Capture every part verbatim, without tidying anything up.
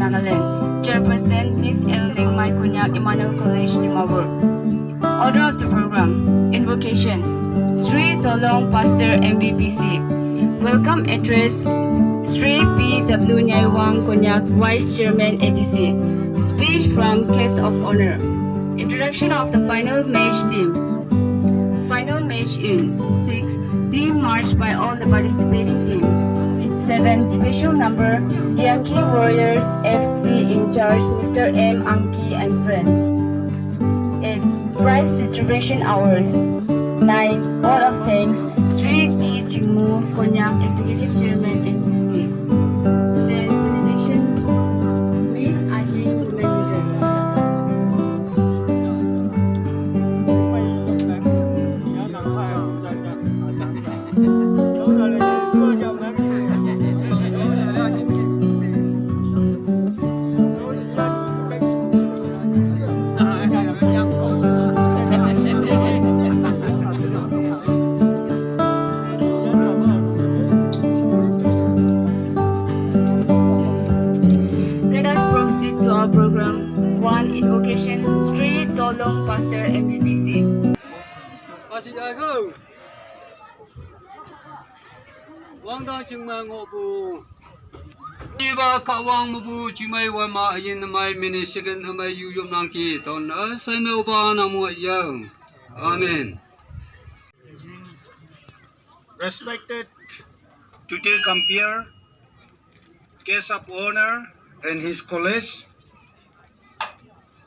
Nagaland. Chairperson, Miss L Nengmai Konyak, Emmanuel College, Dimapur. Order of the program. Invocation. Sri Tolong, Pastor, M B B C. Welcome address, Sri P W Nyaiwang Konyak, Vice Chairman, A D C. Speech from Guest of Honor. Introduction of the final match team. Final match in six, team marched by all the participating teams. Seven, special number, Yankee Warriors F C in charge, Mister M Angki and friends. Eight, prize distribution hours. Nine, vote of thanks, Sri T Chingmu Konyak, Executive Chairman, N C C. Then, benediction, Miss Ahin, Women Leader. Let us proceed to our program. One, invocation, Sri Tolong, Pastor, M B B C. Wang dang chingmai ngohpu. Iba Kahwang mepu chingmai wama ayin namai mene second amai yu yop nangki ton asai me uba namu ayang. Amen. Respected Tuti Kampiar, guest of honor and his college.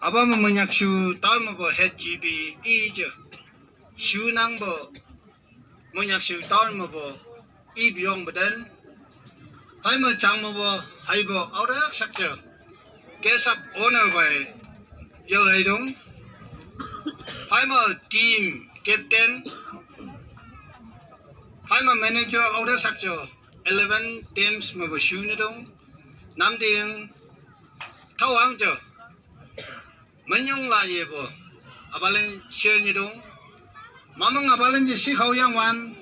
Aba me menyak shu tao me bo head G B ije. Shu nang bo menyak shu tao me bo i biong beden. Hai me chang me bo hai bo aurak sakje. Guest of honor bai yo hai dong. Hai me team captain. Hai me manager aurak sakje. Eleven teams me bo shu ni dong. Nam ding thao ang je. Menyong la ye bo. Abalen share ni dong. Mamang abalen je si khao yang wan.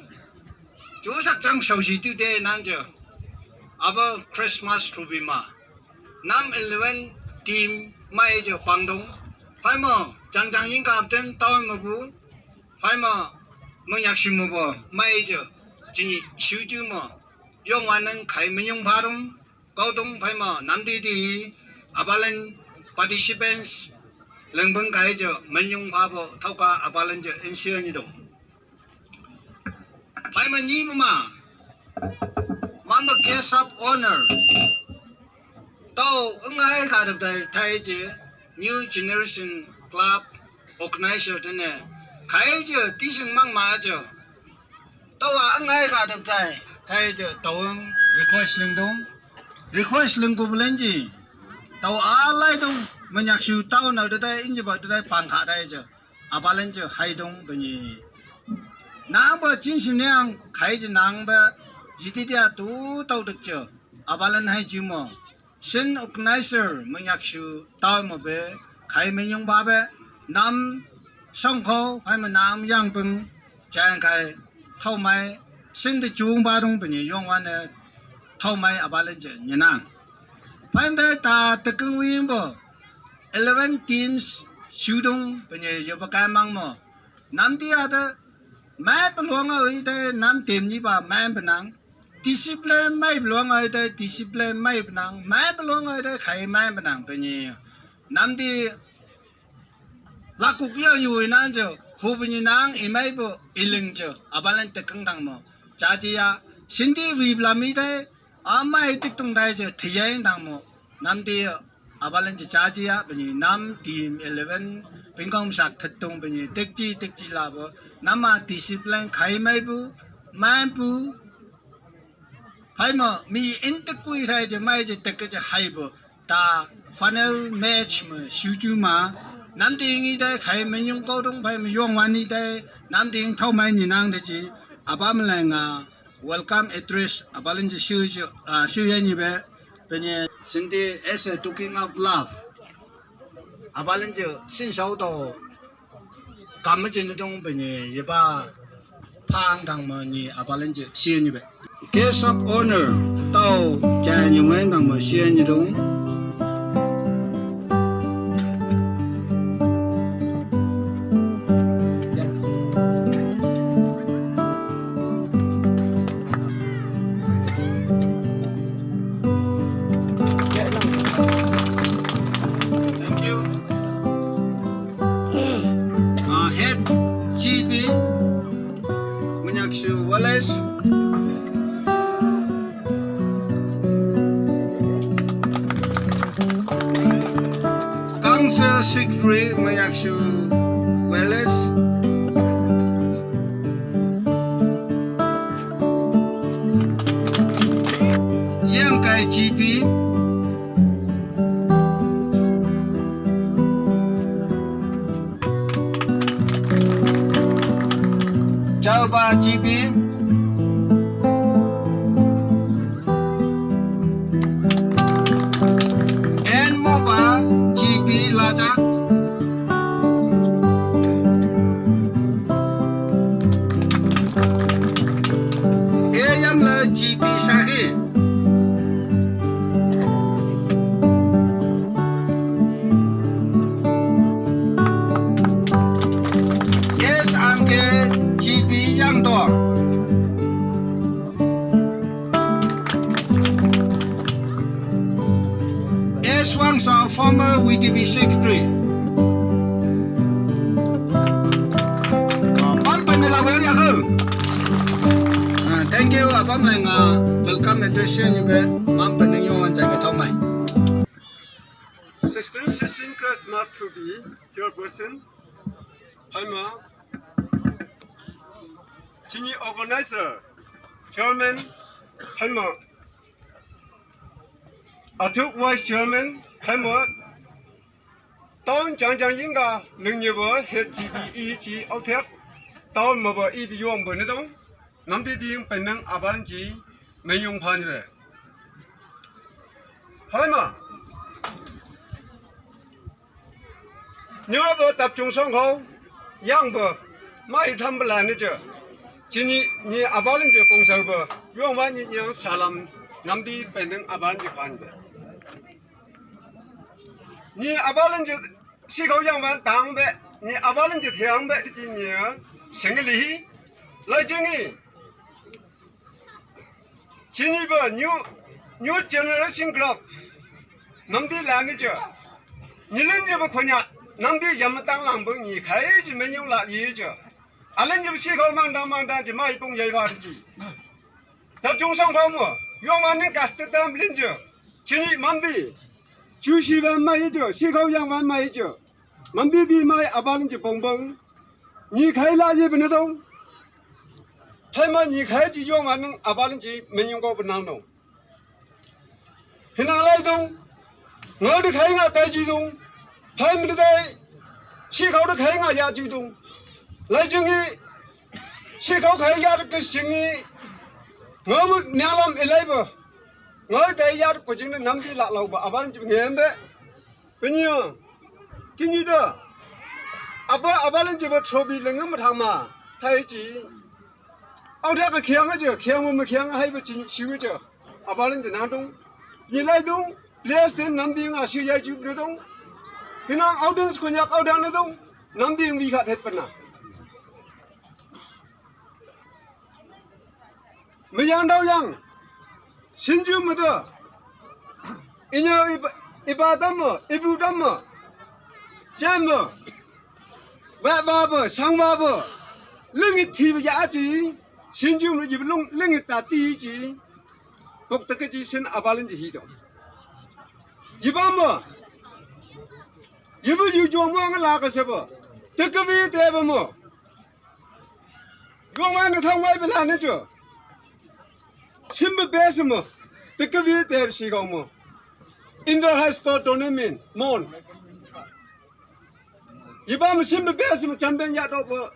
Ju sak chang shao shi tu de nan je. Aba Christmas to be ma. Nam eleven team mai je pang dong. Phai mo, jang jang ying ka ten tao mo bu. Phai mo, menyak shi mo bo. Mai je. Jini shu ju mo. Yong wan nang khai menyong pha dong. Kau dong phai ma nam di di abalen participants lengbeng kai je menyong pha bo thauka abalen je ensure ni dong. Phai ma ni ma ma ma guest of honor. Tau ngai ka dap dai thai je New Generation Club organizer de ne. Kai je ti sing mang ma je. Tau a ngai ka dap dai thai je tau request leng dong. Request leng ko belen ji. Tau a lai dong menyak shu tau nau de dai in je ba de dai pang kha dai je. Abalen je hai dong benyi. Nang ba chin shin yang kai je nang ba ji ti dia tu tau dek je. Abalen hai ji mo. Shin organizer menyak shu tao mo be kai menyong ba be nam song ko hai me nam yang peng jang kai thau mai shin de chung ba dong benyi yong wan ne thau mai abalen je nyenang. Phai de ta tekeng wing bo eleven teams shu dong benyi yo ba kai mang mo. Nam ti a de mai peluang a ui de nam tem ni ba mai benang. Discipline mai peluang ai dai, discipline mai benang, mai peluang ai dai, khai mai benang penyi. Nam di lakuk ya yu nan jo, hu penyi nang, i mai bo, i ling jo, abalan tekeng dang mo. Jadi ya, sindi wi belami dai, amai tik tung dai jo, thiyai dang mo. Nam di abalan je caji ya, penyi nam team eleven, pingkong sak thetung penyi, tekji, tekji la bo. Nama discipline khai mai bu, mai bu, Hai mo, mi in tek kui thai je mai je tek je hai bo. Ta final match me shu ju ma. Nam ding i dai khai me nyung kau dong phai me yong wan i dai. Nam ding thau mai ni nang de ji. Aba me lai nga welcome address. Aba len je shu ju, ah, shu ya ni be. Penye sindi as a talking of love. Aba len je sin shao do. Kam me jin dong penye yeba pang dang me ni abalan je sien ni be. Guest of honor tau jan yong en dang me sien ni dong. Secretary Mayakshu Welles. Yangkai G P. Jauba G P. And Moba G P Lata. Eyamla G P Sagi. Yes, I'm G P Yangdong. As one of former V D P secretary. Ah, pam panela wel ya ho. Ah, thank you, apam lang, ah, welcome and session be, pam paneng yo an jai ka thong mai. Sixteen sixteen Christmas to be chairperson. Haima. Chini organizer, chairman, haima. Atuk vice chairman, haima. Town chang chang yinga, nung nyi bo, head G B E G, out here. Town ma bo, i bi yong bo ni dong. Nam di ding pen nang aban ji, men yong phan be. Haima. Nyo bo tap chung song ho, yang bo, mai tham bla ni je. Chini, ni abalan je kong sa bo, yong wa ni nyang salam, nam di pen nang aban je phan be. Ni abalan je, si kau yang wan tang be, ni abalan je thiang be, di ji ni, sing li hi, lai jing ni. Chini ba new, new generation group. Namdi la ni ja. Ni len je ba khonya. Namdi yam tang lang ba ni khai ji men yong la yi ja. Alen je ba si kau mang dang mang dang je mai pong yai ba ji. Ta chung sang ba mo. Yong man ni kas te tam len je. Chini mamdi. Chu si ba mai je. Si kau yang ba mai je. Mamdi di mai abalan je pong bang. Ni khai la ji bene dong. Hai ma ni khai ji yong anang abalan ji men yong ko benang dong. Hinang lai dong. Ngau de khai nga tai ji dong. Hai men dai. Si kau de khai nga ya ji dong. Lai jing ni. Si kau khai ya de ke jing ni. Ngau mu nyang lam ilai ba. Ngau dai ya de ko jing ni nam ji la lau ba abalan ji ngem be. Penyo, kinyi da. Apa, abalan je ba trophy leng ma thang ma, thai ji. Au da ka khiang je, khiang ma khiang hai ba ji, siu je. Abalan je nang dong. Ni lai dong, players den nam ding a siu ya ju ne dong. Hinang audience ko nyak au dang ne dong. Nam ding wi kha thet pana. Meyang dau yang. Sinju mede. Inyo iba, iba damo, ibu damo. Jemo. Ba ba bo, sang ba bo. Lengit thi ba ya ji. Sinju mede iba lung lengit ta ti ji. Bok ta ke ji sin abalan ji hi do. Iba mo. Ibu ju jo mo ngala ka se bo. Te ke bi te ba mo. Yong wan thong wai bela ne jo. Simba best mo. Te ke bi te si go mo. Inter high school tournament mon. Iba mo simba best mo champion ya do bo.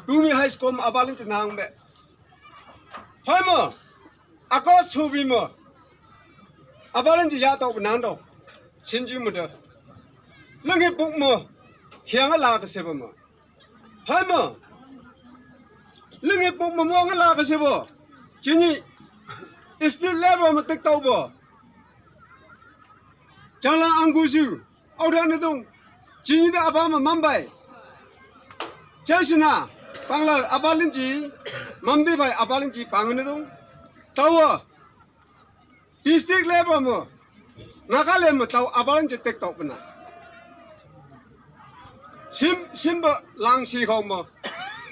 Dumi high school mo abalan je nang be. Phai mo. Ako subi mo. Abalan je ya do nang do. Sinji mo de. Lengi buk mo. Hiang la ke se ba mo. Hai mo. Lingi pok mo mo ngala ka se bo. Chini. State level mo tik tau bo. Changlang anggu su. Au da ne dong. Chini da aba mo Mumbai. Chasina. Pangla abalan ji. Mamdi bai abalan ji pang ne dong. Tau. District level mo. Nagaland mo tau abalan je tek tok bena. Sim, sim ba lang si kau mo.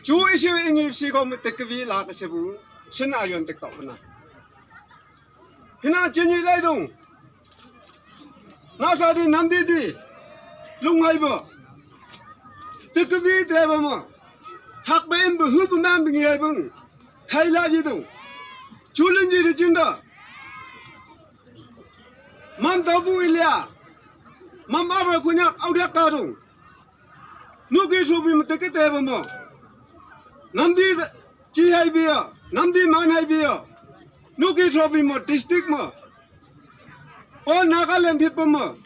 Chu isi ingi si kau mo tek kevi la ke sebu. Sin ayon tek tok bena. Hina chini lai dong. Nasa di nam di di. Lung hai bo. Te ke bi te ba mo. Hak be in bu hu bu man bi ngi hai bung. Khai la ji dong. Chu lin ji de jin da. Mam tau bu ilia. Mam a ba ku nyak au dia ka dong. Nu ki chu bi mo te ke te ba mo. Nam di chi hai bi ya. Nam di man hai bi ya. Nu ki chu bi mo district mo. O Nagaland thip mo.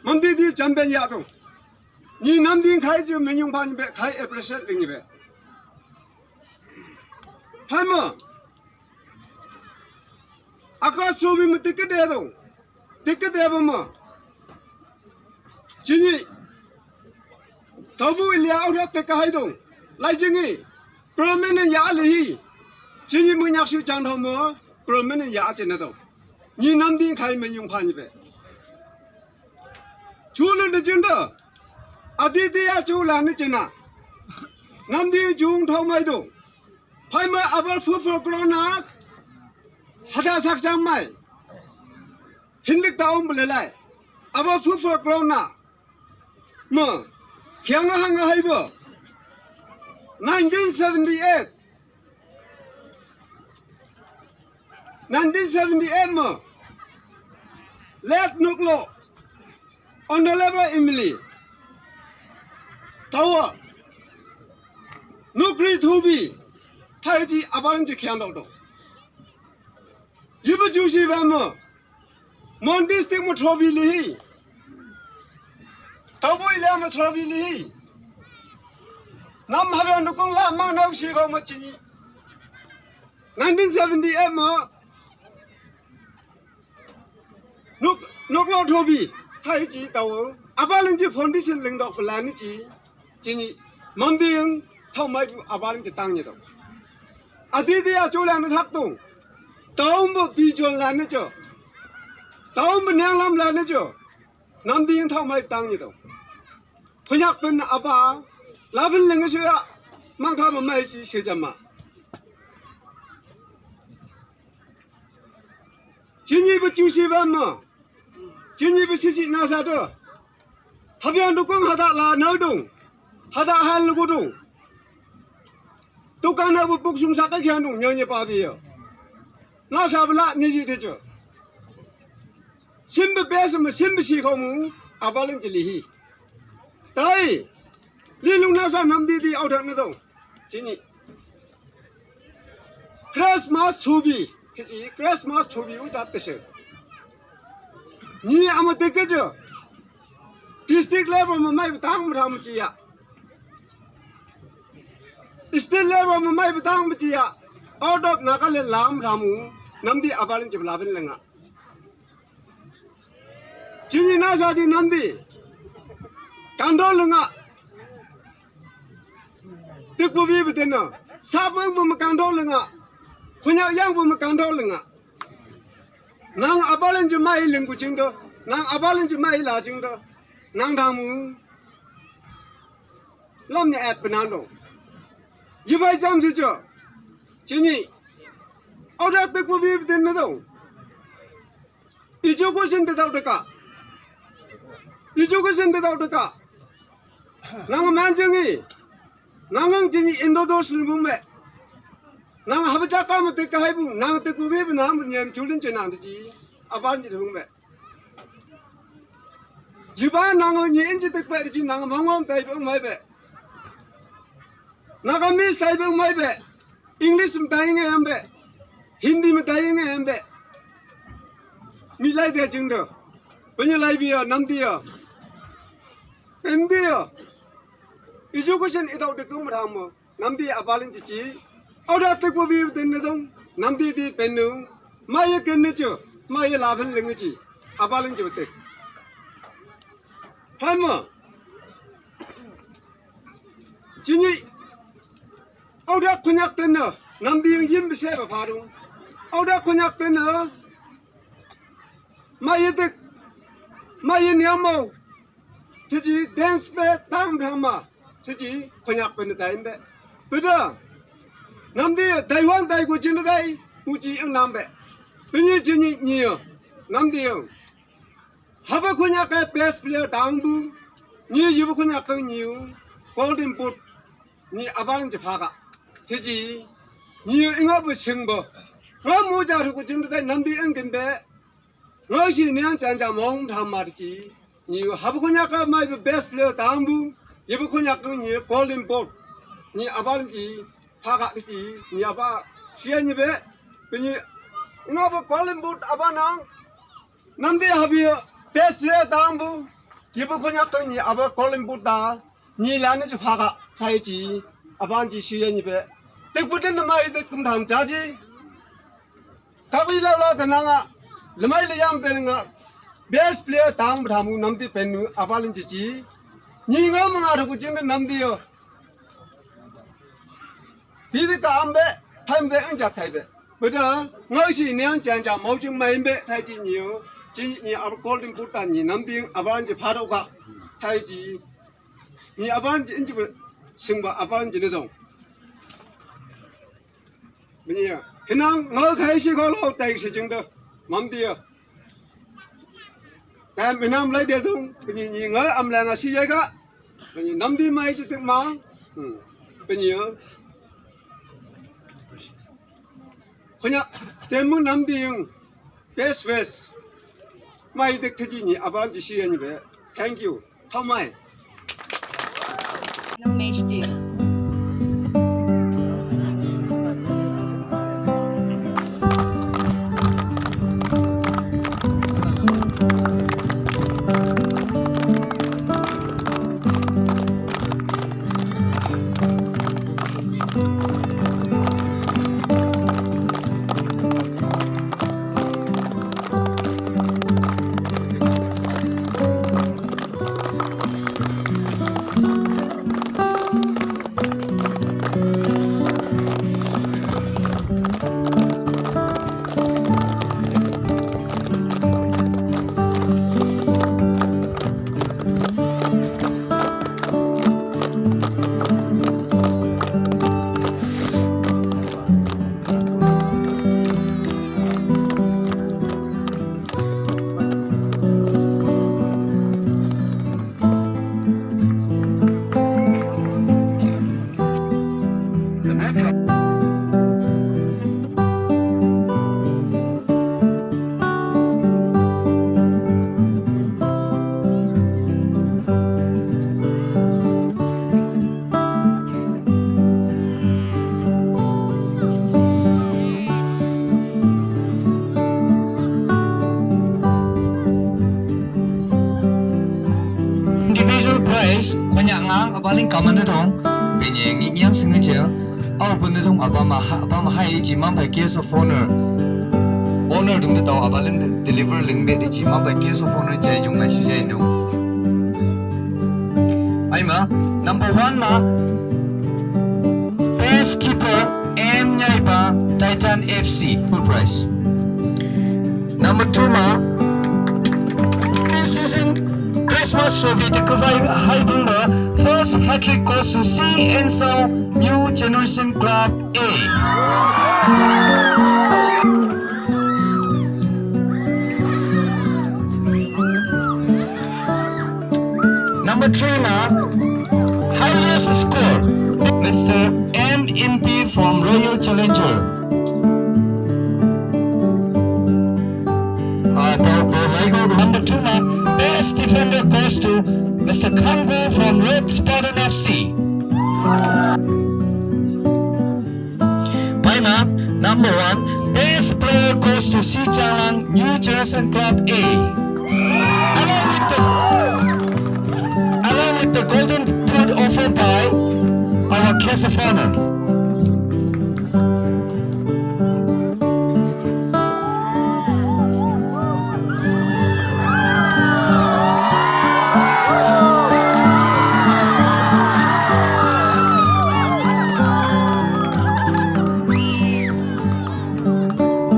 Mam di di champion ya dong. Ni nam ding khai ju men yung phan be khai appreciate ding be. Phan mo. Aka su mi mu ticket de dong. Ticket de ba mo. Chini. Tabu ilia au rak te ka hai dong. Lai jingi. Permanent ya le hi. Chini mu nyak su jang tho mo. Permanent ya te na dong. Ni nam ding khai men yung phan be. Chu lun de jin da. Adi di ya chu la ni jin na. Nam di jung thong mai do. Phai ma abal fu fu kro na. Hada sak jang mai. Hindik ta om bele lai. Abal fu fu kro na. Ma. Khiang ha nga hai bo. Nineteen seventy-eight. Nineteen seventy-eight mo. Let nuklo. Honorable Emily. Tawa. Nukri thubi. Thai ji abang ji khiang dok dok. Yibu ju si ba mo. Mon district mo trophy li hi. Tabu ila mo trophy li hi. Nam habang dukung la mang nau si ko mo chini. Nineteen seventy-eight mo. Nuk, nuk lo thobi. Thai chi tau. Abalang chi foundation leng dok pelani chi. Chini. Mam ding. Thau mai abalang chi tang ni dok. Adi di a chu lang thak tung. Taum bo bi jol lani cho. Taum bo nyang lam lani cho. Nam ding thau mai tang ni dok. Khunyak pen aba. Labin leng si ya. Mang kha ma mai si se jama. Chini bu chu si ba ma. Chini bu si si na sa to. Habiang dukung hada la na dong. Hada hal lu dong. Tukang na bu puk sum sa ka khian dong nyang ni pa bi yo. Na sa bla ni ji te cho. Sim be be sim sim si ko mu. Abaling ji li hi. Tai. Li lung na sa nam di di au dak na dong. Chini. Christmas thubi, kiji Christmas thubi u ta tese. Ni ama te ke jo. District level ma mai batang ma ram chi ya. State level ma mai batang ma chi ya. Out of Nagaland lam ramu. Nam di abaling jibla ben lenga. Chini na sa di nam di. Kandol lenga. Tik bu bi beten na. Sa bu bu ma kang do lenga. Khunyak yang bu ma kang do lenga. Nang abalan ji mai ling ku jing do. Nang abalan ji mai la jing do. Nang dang mu. Lam ni at penan do. Ji bai jam ji jo. Chini. Au da tik bu bi beten na do. Education de dau de ka. Education de dau de ka. Nang man jing i. Nang ang jing i indo dos ni bung be. Nang haba ja ka ma te ka hai bung. Nang te ku be nang nyem chulin je nang de ji. Aban ji bung be. Ji ba nang ni in ji te pe ji nang mong mong tai bung mai be. Nagamese tai bung mai be. English ma tai nge am be. Hindi ma tai nge am be. Mi lai de jing do. Panya lai bi ya, nam di ya. Pen di ya. Education idau de kum ram mo. Nam di abalin ji ji. Au da te ko bi den ne dong. Nam di di pen nu. Ma ye ken ne jo. Ma ye la phen leng ji. Abalin ji te. Hai mo. Chini. Au da khunyak ten na. Nam di yang yim bise ba pha dung. Au da khunyak ten na. Ma ye tek. Ma ye niam mo. Te ji dance be tang bra ma. Te ji khunyak pen tai be. Be da. Nam di dai wan dai ko jin dai. U ji ang nam be. Be ni ji ni ni yo. Nam di yo. Haba khunyak ka best player dang bu. Nyi yibu Konyak kang nyi Golden Boot nyi aban ji phaka. Tiji nyi inga bu sing bu. Nga mu ja ru ku jing dai namdi ing kin be. Nga shi niang jan ja mong tham ma ji. Nyi habu Konyak ka mai bu best player tang bu. Yibu Konyak kang nyi Golden Boot nyi aban ji phaka ji nyi aba. Sia nyi be. Pe nyi nga bu Golden Boot aba nang. Namdi habi best player tang bu. Yibu Konyak kang nyi aba Golden Boot da. Nyi la ni ji phaka thai ji. Aban ji shi ya nyi be. Tek bu den ma yi de kum tham ja ji. Kak li la la da na nga. Lemai le yam de nga. Best player tang bu tham namdi pen nu aban ji ji. Nyi nga ma nga ru ku jing namdi yo. Phi de ka am be. Tham de ang ja thai be. Bada, ngau shi niang jan ja mau jing mai be thai ji nyi yo. Ji nyi ab Golden Boot ta nyi namdi aban ji pha do ka. Thai ji. Nyi aban ji inji sing ba aban ji ne dong. Bini ya. Hinang ngau khai shi ko lo tai shi jing de. Mam di ya. Tam hinam lai de dong. Bini nyi ngau am la nga shi ya ka. Bini namdi mai ji tik ma. Hmm. Bini ya. Konyak temu namdi yung best best. Mai dik tiji ni aban ji shi ya ni be. Thank you. Thao mai. Individual prize, Konyak ngang, abaling kaman na dong, penye ngi nyang sengaja, au pun na dong, abama ha, abama hai ji mam bai guest of honor. Honor dung na dong, abaling deliver ling be ji mam bai guest of honor jai yung ngai shi jai dong. Ai ma, number one ma, best keeper, M Nyaiba, Titan F C, full prize. Number two ma, this season Christmas trophy the Kuvai Haibunga, first hat-trick goes to C N Sao New Generation Club A. Number three ma, highest score, Mister M Inpi from Royal Challenger. Ah, tau bo laigo. Number two ma, best defender goes to Mister Kango from Red Spartan F C. Paima, number one, best player goes to C Changlang, New Generation Club A. Along with the, along with the golden boot offered by our guest of honor.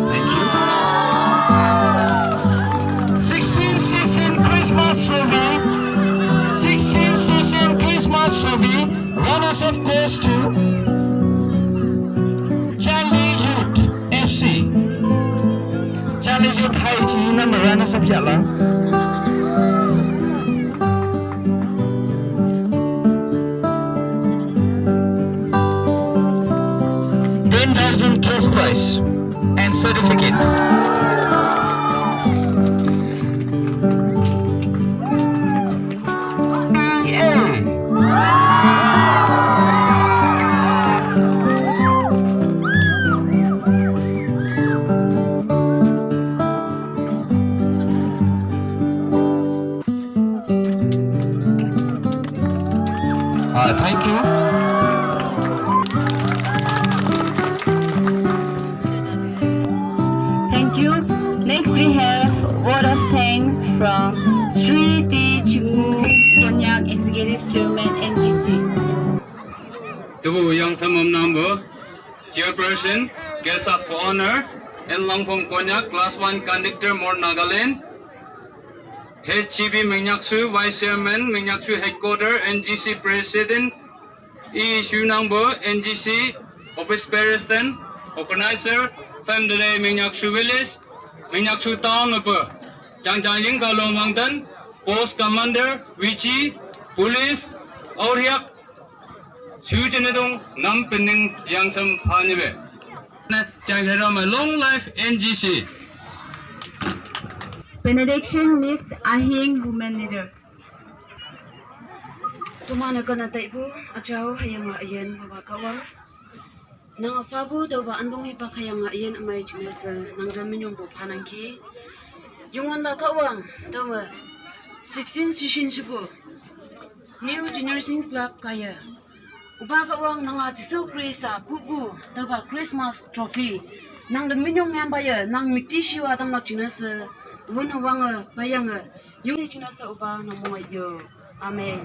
Thank you. Sixteen season Christmas trophy. Sixteen season Christmas trophy. Runners up goes to Chanli Youth F C. Chanli Youth hai chi number runners up yala. Ten thousand cash prize and certificate. Uh, thank you. Thank you. Next, we have word of thanks from Sri T Chingu, Konyak Executive Chairman, N G C. Tubu yang samam number, Chairperson, Guest of Honor, N Langpong Konyak, Class one Conductor, Mor Nagaland, H G B Mingyaksu, Vice Chairman, Mingyaksu Headquarter, N G C President, E Shunangbo, N G C Office President, Organizer, Family Mingyaksu Village, Mingyaksu Town, Upper, Changchang Yingka Longwangtan, Post Commander, Vici, Police, Auriak, Sujinadong, Nam Pening, Yangsam Hanibe. Chang Herama, long life N G C. Benediction, Miss Ahing, women leader. Tumana kana taibu, achau hayanga ayen baba kawang. Nang afabu dauba andong hipak hayanga ayen amai chingasa nang daminyong bu panangki. Yungan ba kawang, dauba sixteen sishin shibu. New Generation Club kaya. Uba kawang nanga Jisu Krista pupu taba Christmas trophy. Nang daminyong yambaya nang miti shiwa tamlak chinasa. Wuna wanga bayanga. Yung chinasa uba nang mo yo. Amen.